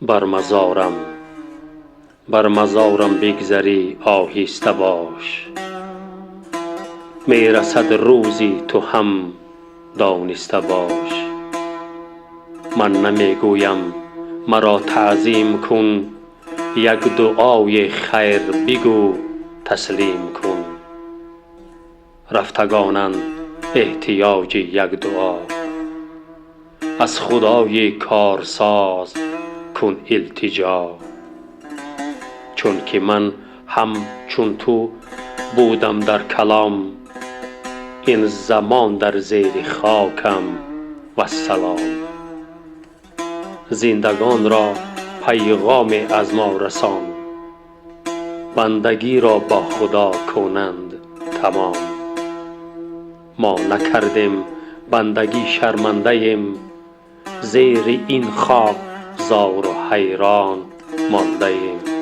Бар мазорам, бар мазорам бигзарӣ, оҳиста бош. Мерасад рӯзи ту ҳам, дониста бош. Ман намегӯям, маро таъзим кун, як дуои хайр бигӯ, таслим кун. Рафтагонанд эҳтиёҷи як дуо, аз Худои корсоз кун илтиҷо. Чунки ман ҳам чун ту будам дар калом, ин замон дар зери хокам, вассалом. Зиндагонро пайғоме аз мо расон, бандагиро бо Худо кунанд тамом. Мо накардем бандагӣ, шармандаем, зери ин хок зору ҳайрон мондаем.